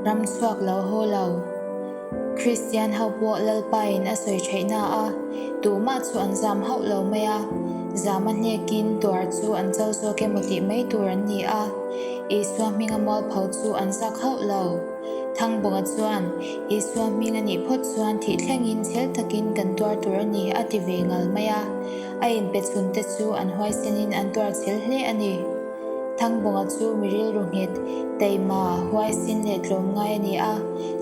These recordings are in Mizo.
Ram chhuak lo haw lo. Kristian ho pawh Lalpa in a sawi theihna a, tumah chu an zam hauh lo mai a, zam a hnekin tuar chu an cho zawk emaw tih mai tur an ni a, Isua hminga mualpho chu an zak hauh lo. Thangbawnga chuan, Isua hming a nih phawt chuan thih thlengin chhel takin kan tuar tur a ni a ti ve ngal mai a, a inpe chhunte chu an huaisenin an tuar chhel hle a ni. Thangbawnga chu mi rilru nghet, taima, huaisin leh tlawmngai a ni a,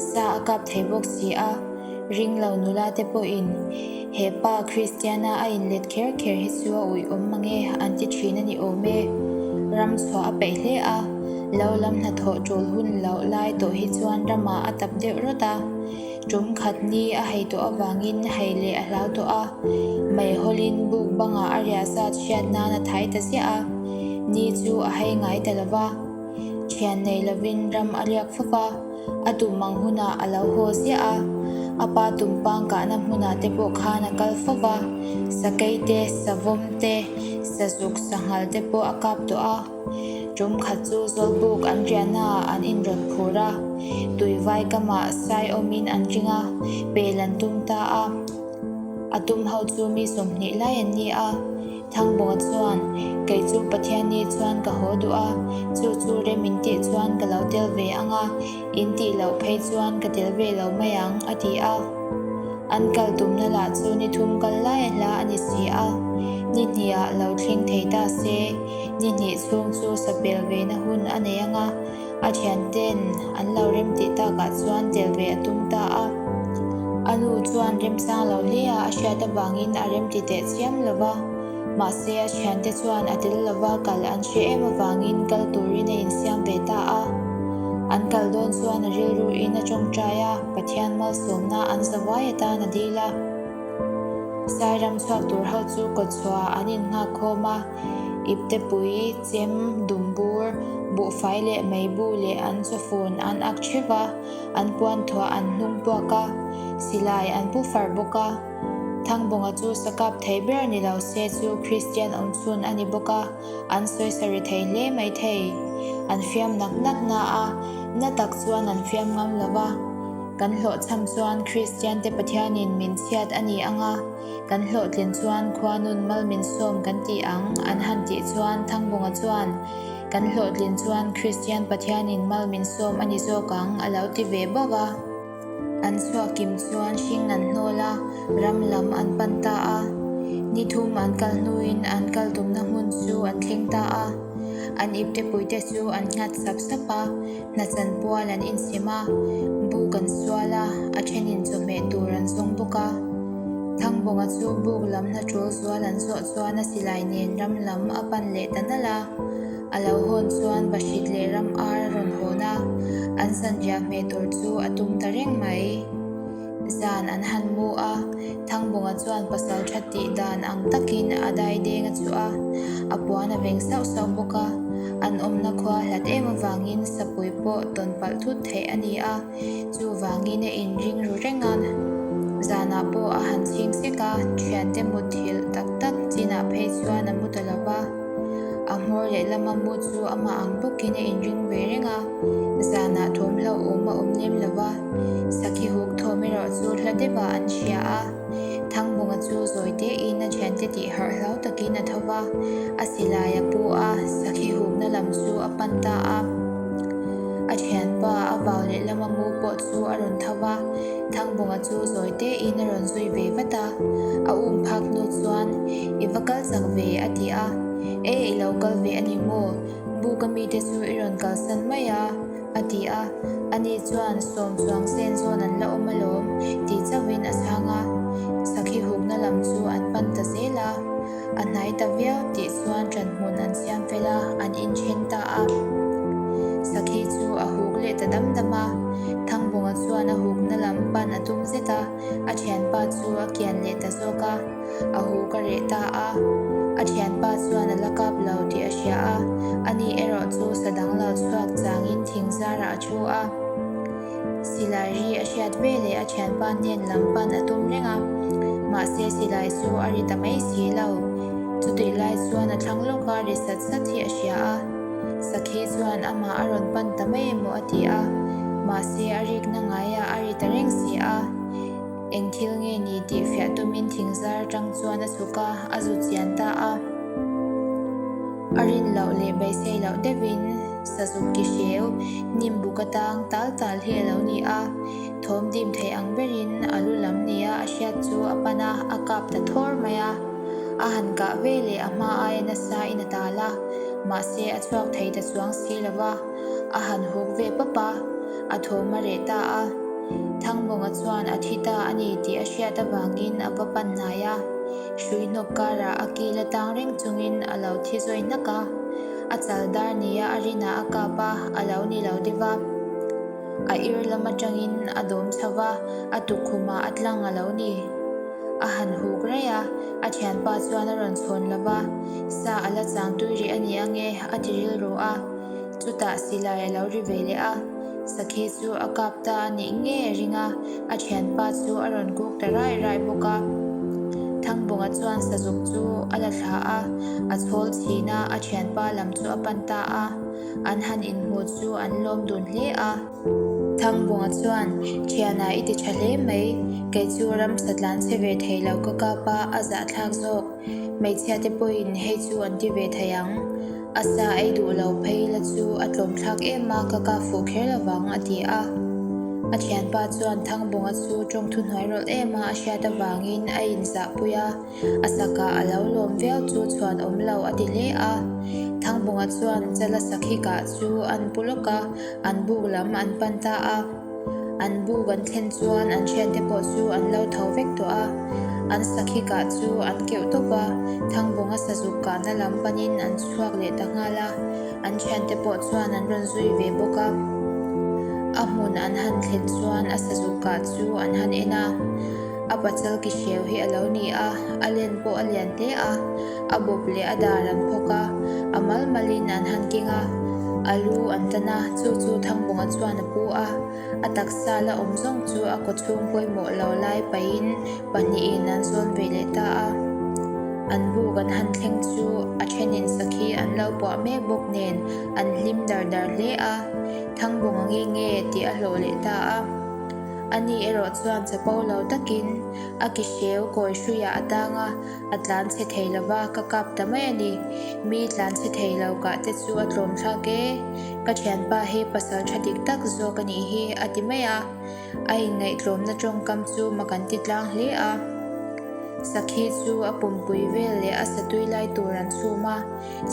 sa a kap thei bawk si a. Ring lo nula te pawhin he pa Kristiana a inlet kher kher hi chu a uih awm mang e an ti thin a ni awm e. Ram chhuah a peih hle a, lo lam hnathawh tul hun loh lai tawh hi chuan ramah a tap deuh rawt a. Tum khat ni a hei tawh avangin hei leh a hlau tawh a, meihawlin buk bangah a riah zat hriat nan a thai ta ziah a, ni chu a hei ngai ta lo va. Thian nei lovin ram a riak fawp a, a tum ang hunah a lo haw ziah a, a pa tumpang kahna hmunah te pawh khan a kal fawp a, sakei te, savawm te, sazuk sanghal te pawh a kap tawh a. Tum khat chu Zawlbuk an riahnaah an inrawn phur a, tuivai kamah sai awmin an ring a, pel an tum ta a. A tum ho chu mi 20 lai an ni a, Thangbawnga chuan, Kei chu Pathianni chuan ka haw duh a, chu chu rem in tih chuan ka lo tel ve ang a, in tih loh phei chuan ka tel ve lo mai ang, a ti a. An kal tumna lah chu ni thum kal lai a hla a ni si a, ni hniah lo thleng thei ta se, Ni hnih chhung chu sapel veina hun a nei ang a, a thiante'n an lo remtih takah chuan tel ve a tum ta a. A nu chuan remchang lo hle a a hriat avangin a remti teh chiam lo va, mahse a thiante chuan a tel lova kal an hre em avangin kal turin a insiam ve ta a. An kal dawn chuan a rilruin a tawngtai a, Pathian malsawmna an zavuai atan a dil a. Sairam chhuak tur ho chu kawtchhuah an innghak khawm a. Iptepui, chem, dumbur, buhfai leh meibu leh an chawfun an ak theuh a, an puanthuah an hnung puak a, silai an pu far bawk a. Thangbawnga chu sakap thei ber ni lo se chu Kristian awmchhun a ni bawk a, an sawisa ri thei hle mai thei. An fiam nak nak na a, na tak chuan an fiam ngam lo va. Kan hlawhchham chuan Kristiante Pathianin min chhiat a ni ang a. Kan hlawhtlin chuan khuanun mal min sawm kan ti ang an han tih chuan Thangbawnga chuan, Kan hlawhtlin chuan Kristian Pathianin mal min sawm a ni zawk ang a lo ti ve bawk a. An chhuah kim chuan hring an hnawl a, ram lam an pan ta a. Ni thum an kal hnuin an kal tumna hmun chu an thleng ta a. An iptepuite chu an nghat sap sap a. Hnachan pual an insem a, buk an sual a, a thenin chawhmeh tur an zawng bawk a. Thangbawnga chu buk lam hna tul zual an zawh chuan a silai nen ram lam a pan leh ta nalh a. A lo hawn chuan Bahrit leh ram ar a rawn hawn a, an zanriah hmeh tur chu a tum ta reng mai. Zan an han mu a, Thangbawnga chuan pasal tha tih dan ang takin a daideng a chhuah a, a puan a veng sauh sauh bawk a. An awmna khua hlat em avangin sapui pawh tawn palh thut theih a ni a, chuvangin a inring ru reng a. Zanah pawh a han chhing sek a, thiante mutthilh tak tak chinah phei chuan a mu ta lo va. A hmawr lehlama mu chu amah ang bawkin a inring ve reng a, zanah thawmhlo awm a awm lem lo va. Sakhi huk thawm erawh chu hla deuhah an hria a, Thangbawnga chu zawi tein a thiante tih harh hlau takin a tho va, a silai a pu a, sakhi hukna lam chu a pan ta a. A thianpa a vau lehlama mu pawh chu a rawn tho va, Thangbawnga chu zawi tein a rawn zui ve vat a, a um phak hnu chuan, I va kal chak ve, a ti a. E, i lo kal ve a ni maw? Buka mite chu i rawn kalsan mai a. A ti a, ani chuan sawm chuang sen zawn an la awm alawm tih chauhin a chhang a, sakhi hukna lam chu an pan ta zel a, a hnai ta viau tih chuan ṭan hmun an siam fel a, an inthen ta a. Sakhi chu a huk leh ta dam dam a, Thangbawnga chuan a hukna lam pan a tum zet a, a ṭhianpa chu a kian leh ta zawk a. A hu ka reh ta a, a thianpa chuan a la kap lo tih a hria a, ani erawh chu sa dang lo chhuak changin thing zarah a thu a. Silai ri a hriat veleh a thianpa hnen lam pan a tum reng a, mahse silai chu a ri ta mai si lo. Chutih lai chuan a thlang lawka ri sat sat hi a hria a, Sakhi chuan amah a rawn pan ta mai emaw a ti a. Mahse a rikna ngaiah a ri ta reng si a. Eng thil nge ni tih fiah tumin thingzar atang chuan a chhuk a, a zut chian ta a. A rin loh leh beisei loh deuhin sazuk ki hreu hnim buk atang tal tal hi a lo ni a. Thawm dim thei ang berin a lu lam nia a hriat chu a pan a, a kap ta thawr mai a. A han kah ve leh a hma aia nasa in a tal a, mahse a chhuak thei ta chuang si lo va, a han huk ve pawp a, a thawm a reh ta a. Thangbawnga chuan a thi ta a ni tih a hriat avangin a va pan hnai a, hrui hnawk karah a kil a tang reng chungin a lo thi zawi hnak a, a chal dar nia a rinah a kap a, a lo ni lo deuh a. A ir lam atangin a dawm chho va, a tukkhumah a tlang a lo ni. A han huk raih a, a thianpa chuan a rawn chhawn lo va, Sa a la chang tui rih a ni ange, a ti rilru a. Chutah silai a lo ri ve leh a, sakhi chu a kap ta a nih ngei a ring a, a thianpa chu a rawn kuk ta raih raih bawk a. Thangbawnga chuan sazuk chu a la thla a, a chhawl chhin a, a thianpa lam chu a pan ta a. An han inhmuh chu an lawm dun hle a. Thangbawnga chuan, Thiana i ti tha hle mai, kei chu ramsa tlan chhe ve thei lo ka kap a, a zahthlak zawk. Hmeichhia te pawhin hei chu an ti ve thei ang. A sa ei duh lo phei la chu a tlawmthlak em a, ka kap fuh kher lo vang, a ti a. A thianpa chuan Thangbawnga chu tawng thuhnuai rawlh em a a hriat avangin a inzahpui a. A sakah a lo lawm viau chu chhuan awm lo a ti hle a. Thangbunga chuan Chala sakhi kah chu an pu lawk a, an buk lam an pan ta a. An buk an thlen chuan an thiante pawh chu an lo tho vek tawh a. An sakhi kah chu an keuh tawp a, Thangbunga sazuk kahna lam panin an chhuak leh ta nghal a, an thiante pawh chuan an rawn zui ve bawk a. A hmun an han thlen chuan a sazuk kah chu an han en a. A pachal ki hreu hi a lo ni a, a len pawh a lian hle a, a bawp leh a dar an phawk a, a mal malin an han keng a, a lu an tan a, chu chu Thangbawnga chuan a pu a, a taksa la awm zawng chu a kawchhung pawimawh lo lai pahin pahnihin an zawn ve leh ta a. An buk an han thleng chu a thenin sakhi an lo puah mek bawk nen an hlim dar dar hle a, Thangbawnga nge nge tih a hlawh leh ta a. Ani erawh chuan chapo lo takin a ki hreu kawi hruiah a tang a, a tlan chhe thei lo va, ka kap ta mai a ni. Mi tlan chhe thei lo kah te chu a tlawm thlak e, ka thianpa hi pasal tha dik tak zawk a nih hi, a ti mai a. A inngaihtlawmna tawngkam chu mak an ti tlang hle a. Sakhi chu a pumpui vel leh a satui lai tur an chhum a.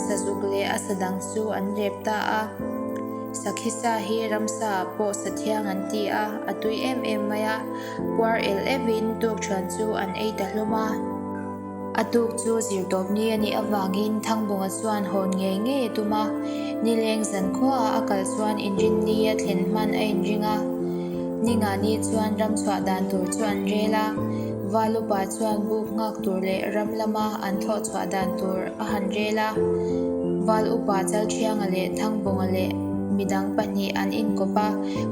Sazuk leh a sa dang chu an rep ta a. Sakhi sa hi ramsa ah pawh sa thiang an ti a, a tui em em mai a. Puar el evin tukthuan chu an ei ta hlawm a. A tuk chu zirtawp ni a nih avangin Thangbunga chuan hawn ngei ngei a tum a. Nileng zankhuaah a kal chuan inrinni a thlen hman a inring a. Ningani chuan ram chhuah dan tur chu an rel a. Valupa chuan buk nghak tur leh ram lama an thawh chhuah dan tur a han rel a. Val upa Chalthianga leh Thangbawnga leh midang pahnih an inkawp a,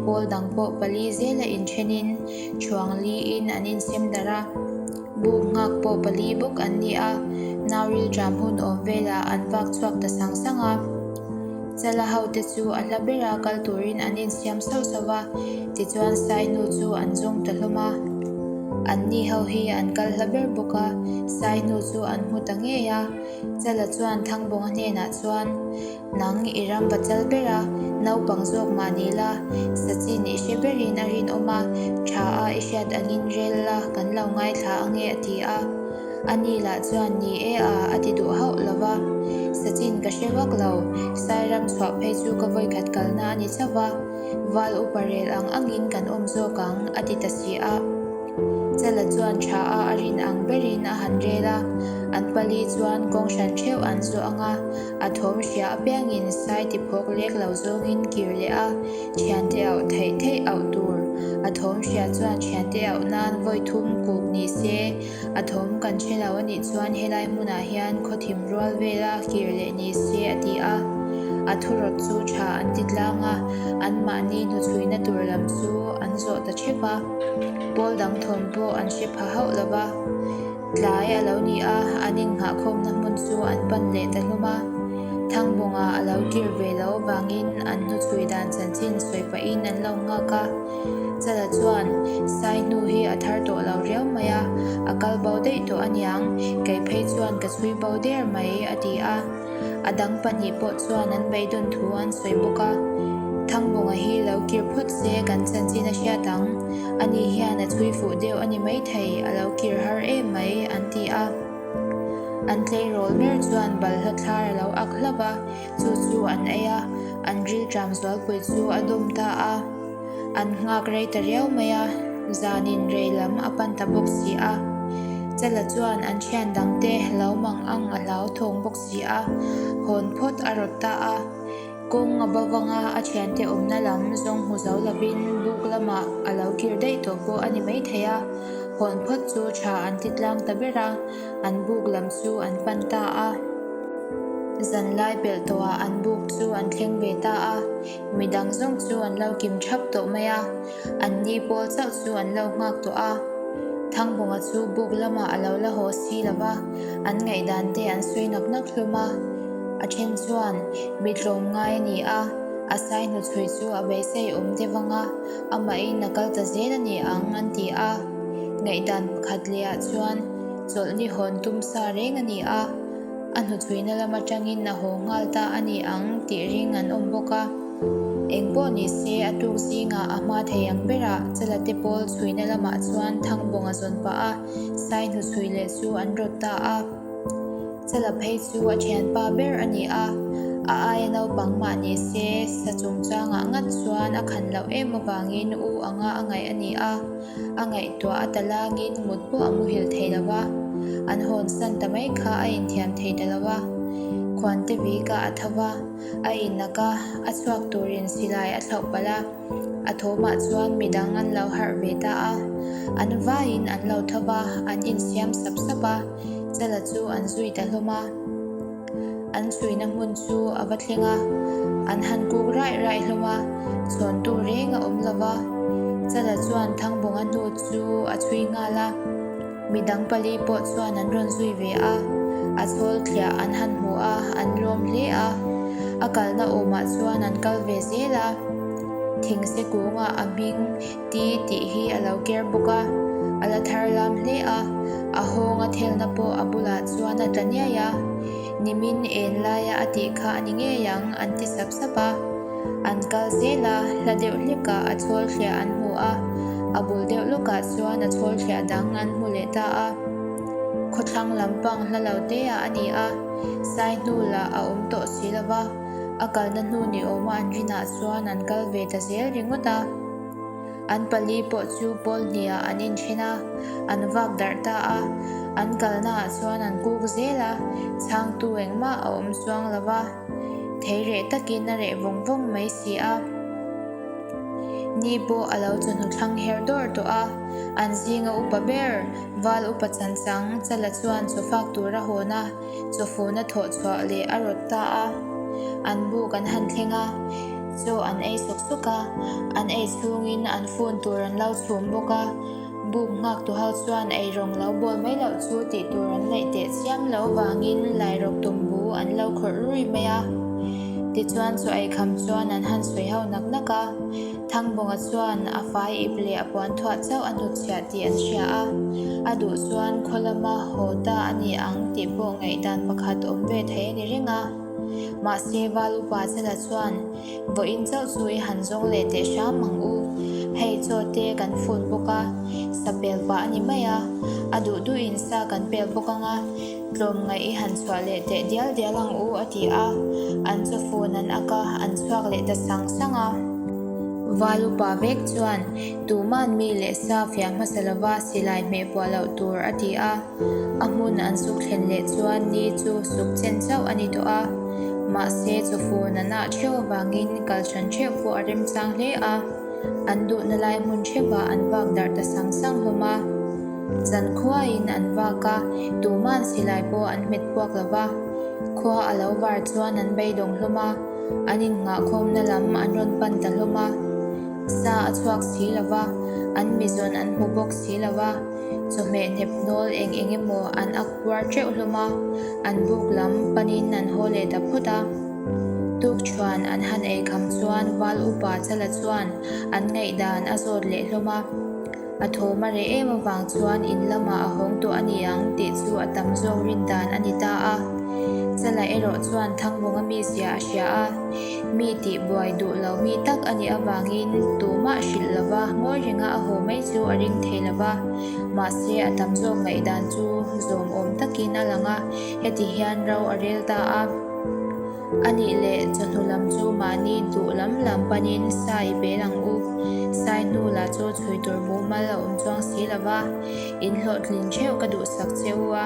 pawl dang pawh pali zela inthenin Thuang liin an insem darh a. Buk nghak pawh pali bawk an ni a, nau rilṭam hun awm velah an vak chhuak ta sang sang a. Chala hote chu a hla bera kal turin an insiam sauh sauh va, tichuan sai hnu chu an zawng ta hlawm a. Anni ho hi an kal hla ber bawk a, sai hnu chu an hmu ta ngei a. Chala chuan Thangbawnga hnenah chuan, Nang i ram va chal ber a, naupang zawk mah ni la, Sachin i hre berin a rinawm a, tha a i hriat angin rel la, kan lo ngaithla ange a ti a. A ni lah chuan ni e a, a ti duh hauh lo va. Sachin ka hre vak lo, Sairam chhuah phei chu ka vawikhat kalna a ni chauh va, Val upa rel ang angin kan awm zawk ang, a ti ta si a. Chala chuan tha a a rin ang berin a han rel a, an pali chuan kawng hran theuh an zawh ang a, a thawm hria apiangin sai ti phawk lek lo zawngin kir leh a, thiante auh theih theih auh tur. A thawm hria chuan thiante auh nan vawi thum kuk ni se, A thawm kan hre lo a nih chuan helai hmunah hian khawthim rual vela kir leh ni se a ti a. A thurawt chu tha an ti tlang a, anmahni hnuchhuina tur lam chu an zawh ta thep a. Pawl dang thawm pawh an hre pha hauh lo va. Tlai a lo ni a, an innghahkhawmna hmun chu an pan leh ta hlawm a. Thangbawnga a lo kir ve loh avangin an hnuchhui dan chanchin sawi pahin an lo nghak a. Chala chuan, Sai hnu hi a thar tawh lo riau mai a, a kal bo daih tawh aniang, kei phei chuan ka chhui bo der mai, a ti a. A dang pahnih pawh chuan an beidawn thu an sawi bawk a. Thangbawnga hi lo kir phawt se kan chanchin a hriat ang, ani hian a chhui fuh deuh a ni maithei, a lo kir har em mai, an ti a. An tleirawl ber chuan balhla thlar a lo ak hlauh a, chu chu an ei a, an rilṭam zualpui chu a dawm ta a. An nghak rei ta riau mai a, zanin rei lam a pan ta bawk si a. Chala chuan an thian dangte lo mang ang a hlau thawng bawk si a, hawn phawt a rawt ta a. Kawng a bo vanga a thiante awmna lam zawng hmu zo lovin buk lamah a lo kir daih tawh pawh a ni maithei a, hawn phawt chu tha an ti tlang ta ber a, an buk lam chu an pan ta a. Zanlai pelh tawhah an buk chu an thleng ve ta a. Midang zawng chu an lo kim thap tawh mai a, an ni pawl chauh chu an lo nghak tawh a. Thangbawnga chu buk lamah a lo la haw si lo va, an ngaihdan te an sawi nak nak hlawm a. A then chuan mi tlawm ngai a ni a, a sai hnuchhui chu a beisei awm deuh ang a, amahin a kal ta zel a ni ang an ti a. Ngaihdan pakhat leh ah chuan chawlhni hawn tum sa reng a ni a. A hnuchhuina lam atangin a haw nghal ta a ni ang tih ring an awm bawk a. Engpawh ni se a tuk zingah a hma thei ang berah Chalate pawl chhuina lamah chuan Thangbawnga zawn pah a sai hnuchhui leh chu an rawt ta a. Chala phei chu a thianpa ber a ni a, a aia naupang mah ni se sa chungchangah ngat chuan a khan loh em avangin u anga a ngaih a ni a. A ngaihtuah a ta langin mut pawh a muhil thei lo va, an hawnsan ta mai kha a inthiam thei ta lo va. Khuante vika a tho va, a innak a, a chhuak turin silai a thlauh palh a, a thawmah chuan midang an lo harh ve ta a. An vaiin an lo tho va, an insiam sap sap a, Chala chu an zui ta hlawm a. An chhuina hmun chu a va thleng a, an han kuk raih raih hlawm a, chhawntu reng a awm lo va. Chala chuan Thangbawnga hnu chu a chhui nghal a, midang pali pawh chuan an rawn zui ve a, a chhawl thliah an han hmu a, an lawm hle a. A kalna awmah chuan an kal ve zel a, thingse kungah a hming Ti tih hi a lo ker bawk a, a la thar lam hle a, a hawng a thelna pawh a bulah chuan a tla niai a, nimin en laia a tih kha a ni ngei ang an ti sap sap a. An kal zel a, hla deuh hlekah a chhawl thliah an hmu a, a bul deuh lawkah chuan a chhawl thliah dang an hmu leh ta a. Khawthlang lampang hla lo te ah a ni a, sai hnu lah a awm tawh si lo va, a kalna hnu ni awma an rinah chuan an kal ve ta zel ringawt a. An pali pawh chu pawl hniah an inthen a, an vak darh ta a. An kalnaah chuan an kuk zel a, chhangtu engmah a awm chuang lo va, thei reh takin a reh vawng vawng mai si a. Ni pawh a lo chawhnu thlang her dawr tawh a, an zinga upa ber, val upa chanchang Chala chuan chawfak tur a hawn a, chawfuna thawh chhuah leh a rawt ta a. An buk an han thleng a, chaw an ei sawk sawk a, an ei chhungin an phone tur an lo chhum bawk a. Buk nghak tu ho chuan ei rawng lo bawl mai loh chu tih tur an neih teh chiam lo vangin lairawk tumbu an lo khawrh rui mai a. Tichuan chaw ei kham chuan an han sawi ho nak nak a. Thangbawnga chuan a fai ip leh a puan thuah chauh a hnutchhiah tih an hria a, a duh chuan khaw lama haw ta a ni ang tih pawh ngaihdan pakhat awm ve thei a ni reng a. Mahse, Val upa Chala chuan, Vawiin chauh chu i han zawng leh teh hram ang u. Hei chaw te kan fun bawk a, sa pel pah a ni mai a, a duh duhin sa kan pel bawk ang a, Tlawmngaih i han chhuah leh teh dial dial ang u a ti a, an chawfun an ak a, an chhuak leh ta sang sang a. Val upa vek chuan tuman mi leh sa fiah hmasa lova silai hmeh puah loh tur a ti a, a hmun an suk thlen leh chuan ni chu suk chen chauh a ni tawh a, mahse chawfun an ah theuh avangin kal hran theuh pawh a remchang hle a, an duhna lai hmun theuhah an vak darh ta sang sang hlawm a. Zankhuain an vak a, tuman silai pawh an hmet puak lo va. Khua a lo var chuan an beidawng hlawm a, an innghahkhawmna lam an rawn pan ta hlawm a. Sa a chhuak si lo va, An mizawn an hmu bawk si lo va, chawhmeh hnep hnawl eng eng emaw an ak puar teuh hlawm a, an buk lam panin an haw leh ta phawt a. Tukṭhuan an han ei kham chuan Val upa Chala chuan an ngaihdan a zawt leh hlawm a. A thawm a reh em avang chuan in lamah a hawng tawh a ni ang tih chu a tam zawk rin dan a ni ta a. Chala erawh chuan Thangvunga mizia a hria a, mi tih buai duh lo mi tak a nih avangin tumah hrilh lova ngawi renga a haw mai chu a ring thei lova. Mahse a tam zawk ngaihdan chu zawm awm takin a lang a, heti hian ro a rel ta a. A nih leh chawhnu lam chu mahni duh lam lam panin sa i bel ang u. Sai hnu lah chu chhui tur mumal a awm chuang si lo va, in hlawhtlin theuh ka duhsak che u a.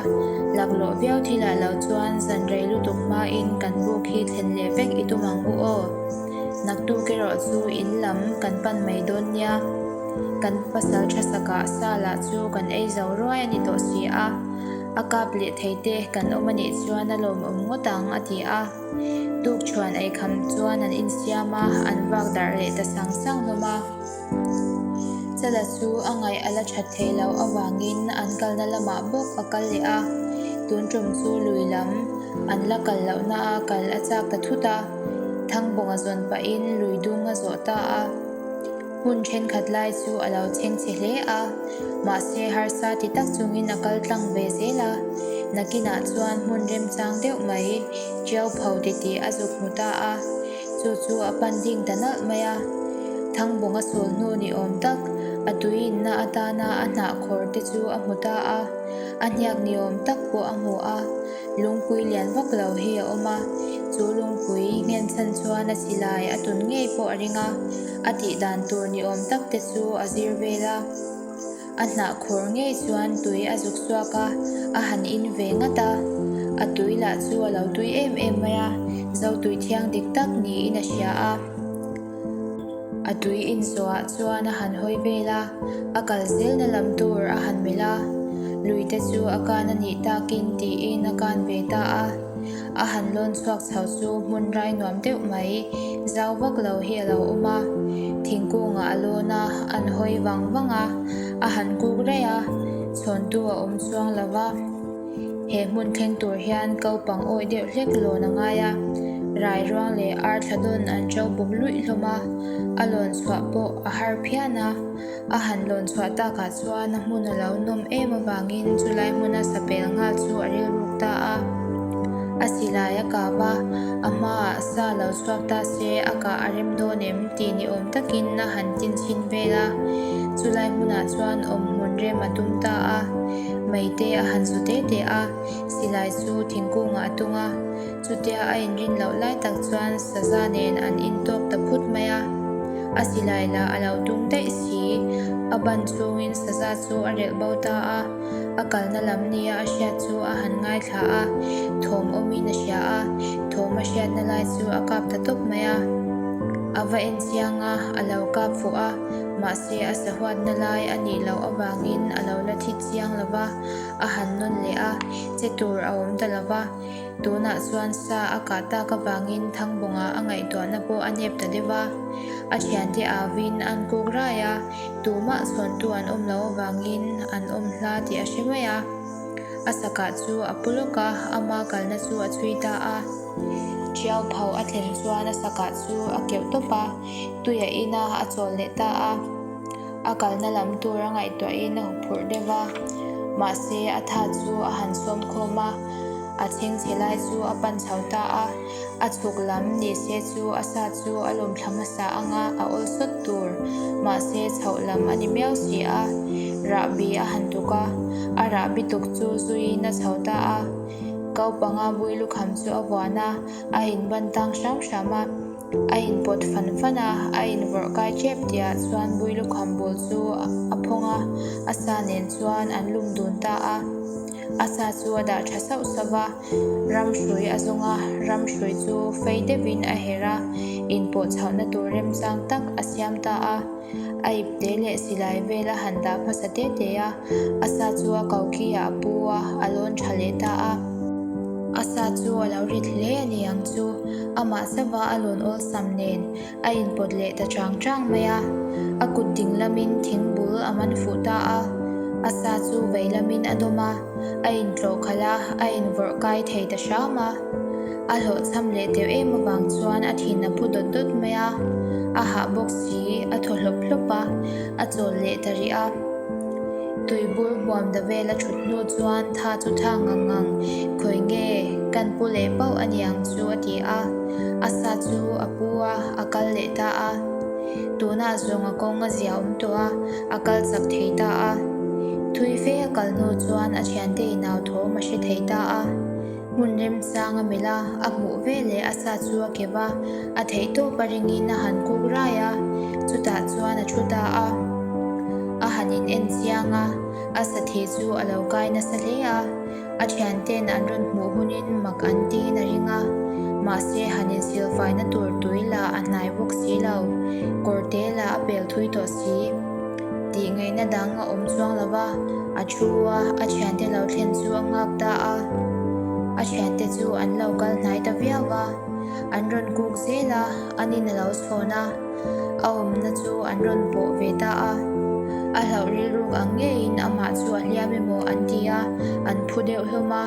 Laklawh viau thilah lo chuan zan rei lutuk hmain kan buk hi thlen leh vek i tum ang u aw. Naktuk erawh chu in lam kan pan mai dawn nia. Kan pasal tha sakah sa lah chu kan ei zo ruai a ni tawh si a. A kap leh thei te kan awm a nih chuan a lawmawm ngawt ang a ti a. Tukṭhuan eikham chuan an insiam a, an vak darh leh ta sang sang hlawm a. Chala chu a ngaih a la ṭhat theih loh avangin an kalna lamah bawk a kal leh a. Tun ṭum chu lui lam an la kal lohna a kal a chak ta thut a, Thangbawnga zawn pahin lui dung a zawh ta a. Hmun thenkhat lai chu a lo chheng chhe hle a, mahse harsa ti tak chungin a kal tlang ve zel a. Nakinah chuan hmun remchang deuh mai Tiau pho titi a zuk hmu ta a, chu chu a pan ding ta nalh mai a. Thangbawnga sul hnu ni awm tak, a tuiinna atana a hnah khawr te chu a hmu ta a, a hniak ni awm tak pawh a hmu a. Lungpui lian vak lo hi a awm a, chu lungpui nghenchhan chuan a silai a tun ngei pawh a ring a, a tih dan tur ni awm tak te chu a zir vel a. A hnah khawr ngei chuan tui a zuk chhuak a, a han in ve ngat a. A tui lah chu a lo tui em em mai a, zotui thiang dik tak niin a hria a. A tui inzawhah chuan a han hawi vel a, a kal zelna lam tur a han melh a, luite chu a kan a nih takin tiin a kan ve ta a. A han lawn chhuak chho chu hmun rai nuam deuh mai, zau vak lo hi a lo awm a. Thingkungah a lawn a, an hawi vang vang a, a han kuk raih a, chhawntu a awm chuang lo va. He hmun thleng tur hian kopang awih deuh hlek lawn a ngai a, rai ruang leh ar thla dawn an ṭo buk luih hlawm a, a lawn chhuah pawh a har phian a. A han lawn chhuah takah chuan a hmun a lo nawm em avangin chulai hmuna sapel nghal chu a rilruk ta a. A silai a kap a, a hmaah sa lo chhuak ta se a kah a rem dawn em tih ni awm takin a han tin chhin vel a. Chulai hmunah chuan awm hmun rem a tum ta a. Meite a han zu te te a, silai chu thingkungah a tung a. Chutia a inrin loh lai tak chuan saza nen an intawk ta phut mai a. A silai lah a lo tung daih si. A ban chhungin saza chu a relh bo ta a. A kalna lam nia a hriat chu a han ngaithla a, thawm awmin a hria a, thawm a hriatna lai chu a kap ta tawp mai a. A va en chiang a, a lo kap fuh a, mahse a sahuatna lai a nih loh avangin a lo la thi chiang lo va, a han nawn leh a, che tur a awm ta lo va. Tunah chuan sa a kah tak avangin Thangbawnga a ngaihtuahna pawh a nep ta deuh a. A thiante avin an kuk rai a, tumah chhawntu an awm loh avangin an awm hla tih a hre mai a. A sakah chu a pu lawk a, ama kalna chu a chhui ta a. Ṭiau pho a thlen chuan a sakah chu a keuh tawp a, tui a in a, a chawl leh ta a. A kalna lam tur a ngaihtuahin a huphurh deuh a, mahse a tha chu a han sawm khawm a, a chhengchhe lai chu a pan chho ta a, a chhuk lam ni se chu a sa chu a lawm thla hmasa anga a awl sawt tur, mahse chhoh lam a ni miau si a, rahbi a han tuk a, a rahbi tuk chu zuiin a chho ta a, kau panga bui lukham chu a vuan a, a inban tang hram hram a. A inpawt fan fan a, a invawrh kai tep tihah chuan Builukham bul chu a phawng a, a sa nen chuan an lum dun ta a. A sa chu a dah tha sauh sauh va, ramhrui a zawng a, ramhrui chu fei deuhin a herh a, inpawh chhohna tur remchang tak a siam ta a. A ipte leh silai vel a han dah hmasa te te a, a sa chu a ko khi ah a pu a, a lawn tha leh ta a. A sa chu a lo rit hle a ni ang chu, amah sava a lawn awlsam nen a inpawt leh ta chang chang mai a. A kut ding lamin thing bul a man fuh ta a, a sa chu vei lamin a dawm a, a intlawh khalh a, a invawrh kai thei ta hram a. A hlawhchham leh teuh em avang chuan a thin a phu dawt dawt mai a, a hah bawk si, a thaw hlawp hlawp a, a chawl leh ta rih a. Tuibur huam da vel a thut hnu chuan tha chu tha ngang ngang, khawi nge kan pu leh pauh a niang chu a ti a, a sa chu a pu a, a kal leh ta a. Tunah zawng a kawng a zia awm tawh a, a kal chak thei ta a. Thui fe a kal hnu chuan a thiante inau thawm a hre thei ta a. Hmun remchang a melh a, a hmuh veleh a sa chu a keuh a, a theih tawp a ringin a han kuk rai a, chutah chuan a thu ta a. A han in en chiang a, a sa thih chu a lo kai nasa hle a, a thianten an rawn hmuh hunin mak an tiin a ring a, mahse han insilfaina tur tui lah a hnai bawk si lo, kawrte lah a pel thui tawh si. Tih ngaihna dang a awm chuang lo va, a thu a, a thiante lo thlen chu a nghak ta a. A thiante chu an lo kal hnai ta viau va, an rawn kuk zel a, an in a lo chhawn a, a awmna chu an rawn pawh ve ta a. A hlauh rilruk ang ngeiin amah chu a hliam emaw an ti a, an phu deuh hlawm a.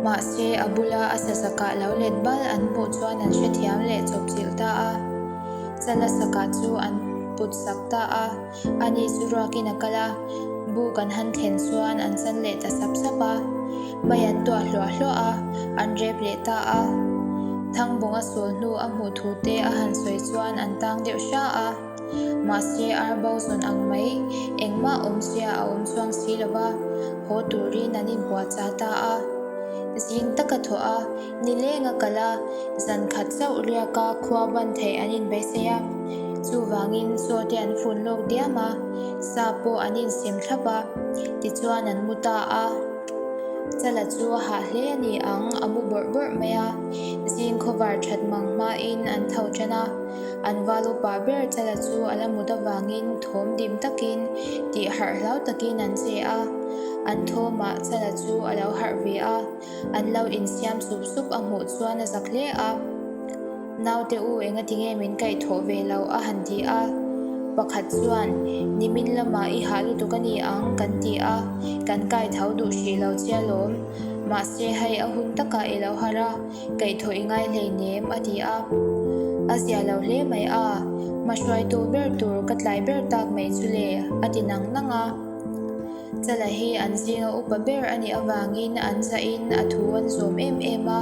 Mahse, a bula a sazakah lo let bal an hmuh chuan an hrethiam leh chawpchilh ta a. Chala sakah chu an put sak ta a, ani chu ruakin a kal a, buk an han thlen chuan an chan leh ta sap sap a, mei an tuah hluah hluah a, an rep leh ta a. Thangbawnga sawl hnu a hmuh thu te a han sawi chuan an tang deuh hra a, mahse ar bo zawn ang mai engmah awmzia a awm chuang si lo va, haw turin an inpuahchah ta a. Zing taka thawh a, Nileng a kal a, zan khat chauh riak a khua ban theih an inbeisei a, chuvangin chaw te an fun lawk diam a, sa pawh an insem thlap a, tichuan an mu ta a. Chala chu a hah hle a ni ang, a mu bawrh bawrh mai a, zing khawvar that mang hmain an tho tan a, an val upa ber Chala chu a la mut avangin thawm dim takin tih harh hlau takin an che a, an thawmah Chala chu a lo harh ve a. An lo insiam sup sup a hmuh chuan a zak hle a, Naute u engati nge min kaih thawh ve lo a han ti a. Pakhat chuan, Nimin lamah i hah lutuk a ni ang kan ti a, kan kai tho duh hrih lo che alawm. Mahse hei a hun takah i lo harh a, kaihthawh i ngai hleinem a ti a. A zia lo hle mai a, hmahruaitu ber tur ka tlai ber tak mai chu le a ti nang nang a. Chala hi an zinga upa ber a nih avangin an zahin a thu an zawm em em a,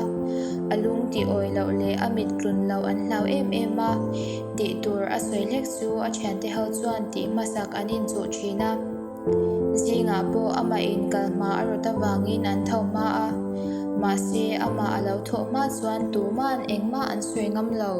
a lung tih awi loh leh a mit tlun loh an hlau em em a, tih tur a sawi hlek chu a thiante ho chuan tih hmasak an inchuh thin a. Zingah pawh amah in kal hma a rawt avangin an tho hma a, mahse amah a lo thawh hma chuan tuma'n engmah an sawi ngam lo.